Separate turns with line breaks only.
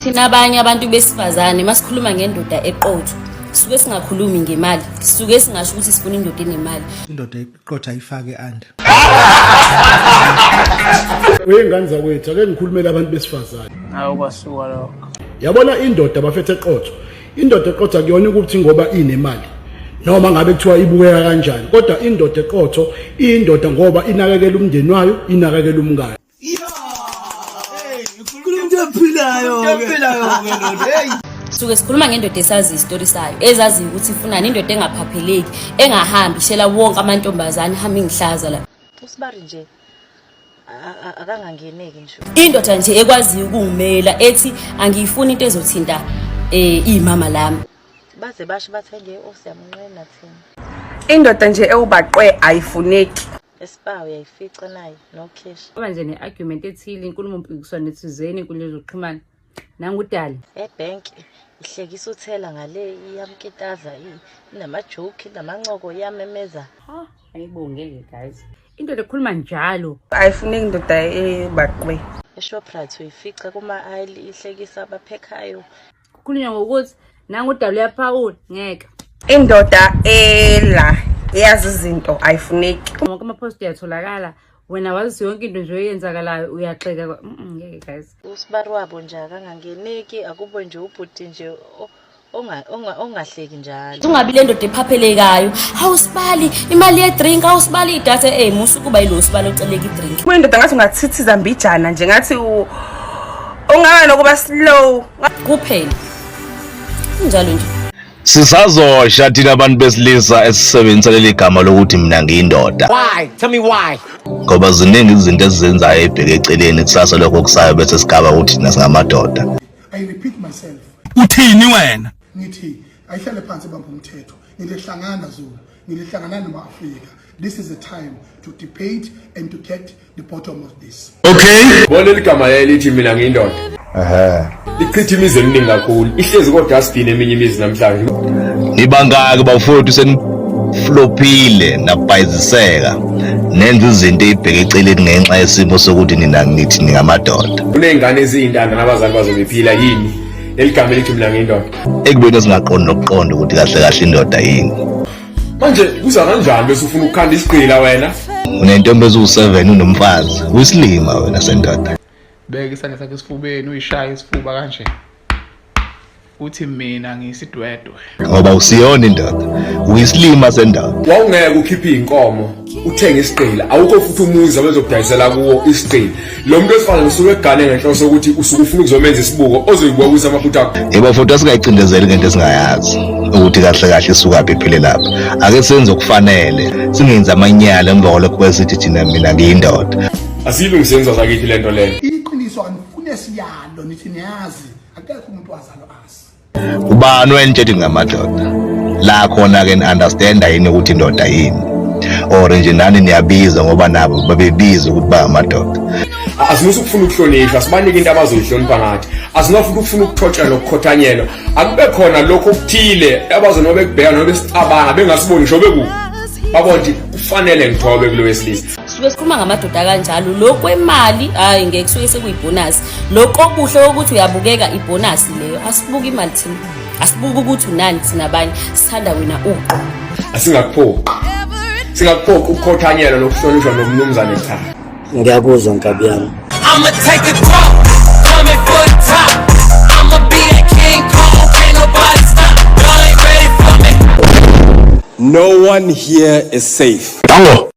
Thina abanye abantu besifazane masikhuluma ngendoda eqotho, sisuke singakhulumi ngemali, sisuke singasho ukuthi sifuna indoda enemali.
Indoda eqotho ayifake under.
Wey'ngane zakwethu, ake ngikhulumele abantu besifazane.
Hawu, kwasuka lokho.
Yabona indoda bafethe eqotho, indoda eqotho akuyona ukuthi ngoba inemali noma ngabe kuthiwa ibukeka kanjani, kodwa indoda eqotho iyindoda ngoba inakekela umndeni wayo, inakekela umkayo.
Suke sikhuluma ngendoda esaziyo isitori sayo, ezaziyo ukuthi ifunani, indoda engaphapheleki, engahambi ishela wonke amantombazane, ihambe ingihlaza la.
Usibari nje akangangeneki nje.
Indoda nje ekwaziyo ukungimela, ethi angiyifuni into ezothinta imama lami.
Baze basho bathenge osiyamnqena thina.
Indoda nje ewubaqwe ayifuneki.
Esipa uyayifica nayo no cash.
Kuba nje ne-argument ethile, inkulumo mpikiswano ethizeni enkundleni zokuxhumana, nangudali.
Ebank ihlekisa uthela ngale, iyamkitaza, inama-joke, inamancoko, iyamemeza.
Ha, ayibongeke guys, indoda ekhuluma njalo.
Ayifuneki indoda ebaqwe.
EShoprite uyifica kuma-aisle ihlekisa abaphekhayo.
Kukhulunywa ngokuthi nangudali uyaphawula, ngeke.
Indoda ela eyazi izinto ayifuneki.
Wonke ama-post uyatholakala, wena wazi yonke into nje eyenzakalayo, uyaxeka. Ngeke guys.
Usibari wabo nje akangangeneki, akube nje ubhuti nje ongahleki njalo.
Ungabi le ndoda ephaphelekayo, awusibali imali yedrink, awusibali idatha. Musa ukuba yilo sibali oceleka idrink.
Kuyindoda ngathi ungathithiza mbijana nje, ngathi ungaba nokuba slow.
Kuphela kunjalo nje.
Sisazosha thina abantu besilisa esisebenzisa leli gama lokuthi mina ngiyindoda.
Why? Tell me why.
Ngoba ziningi izinto esizenzayo ebheke eceleni kusasa lokho kusayo bese sigaba ukuthi thina singamadoda.
I repeat myself.
Uthini wena?
Ngithi ayihlale phansi bamba umthetho. Ngithi hlangana Zulu, ngithi hlangana noma-Afrika. This is a time to debate and to get the bottom of this.
Okay.
Bona leli gama lelithi mina ngiyindoda. Lichitha imizi eminingi kakhulu. Ihlezi ko-dustbin eminye imizi namhlanje.
Nibangaki bafowethu seniflophile nabhayiziseka nenza izinto ey'bheke eceleni ngenxa yesimo sokuthi nina nithi ningamadoda.
Kuney'ngane eziyintanga nabazali bazo bephila yini? Leli gama elithi mina ngiyindoda.
Ekubeni esingaqondi nokuqonda ukuthi kahle kahle indoda yini.
Manje kuza kanjani bese ufuna ukukhanda isigqila wena?
Unentombi eziwu-7 unomfazi, uyisilima wena sendoda.
Beka isandla sakhe esifubeni, uyishaye isifuba kanje. Uthi mina ngiyisidwedwe.
Ngoba usiyona indoda, uyisilima sendoda.
Wawungeke ukhiphe iy'nkomo uthenge isigqila, awukho futhi umuzi abezokudayisela kuwo isigqila. Lo muntu wesifazane usuke egane ngenhloso yokuthi usuke ufuna ukuzomenza isibuko ozoyibuka kuyisa amaphutha akho.
Yebo futhi asingayicindezeli ngento esingayazi ukuthi kahle kahle isukaphi iphele lapha. Ake senze okufanele, singenzi amanyala emva kwalokho bese sithi thina mina ngiyindoda.
Asiyilungiseni zakithi le nto leyo.
Iqiniso anifune siyalo, nithi niyazi, akekho umuntu wazalo azi.
Ubani wena ethi ngamadoda? La khona ke ni-understanda yini ukuthi indoda yini? Or nje nani niyabiza ngoba nabo babebiza ukuthi bangamadoda.
Asinuse ukufuna ukuhlonishwa, sibanike into abazoyihlonipha ngathi. Asinofuna ukufuna ukuthotshelwa nokukhothanyelwa. Akube khona lokho okuthile abazonoma bekubheka noma besicabanga bengasiboni ngisho beku. Babona ukuthi kufanele ngithobe kulo wesilisa.
Suke sikhuluma ngamadoda kanjalo, lokwemali hayi ngeke, kusuke sekuyibonus. Lokho okuhle ukuthi uyabukeka, ibonus leyo. Asibuki imali thina, asibuki ukuthi unani thina, abanye sithanda wena uqo.
Asingakuphoqi. Singakuphoqi ukukhothanyelwa nokuhlonishwa nomnumzane cha.
Ngiyakuzwa nkabi yami.
I'ma take a talk, coming for the top. I'ma be that King Kong, can't nobody stop. Y'all ain't ready for me.
No one here is safe. Dango.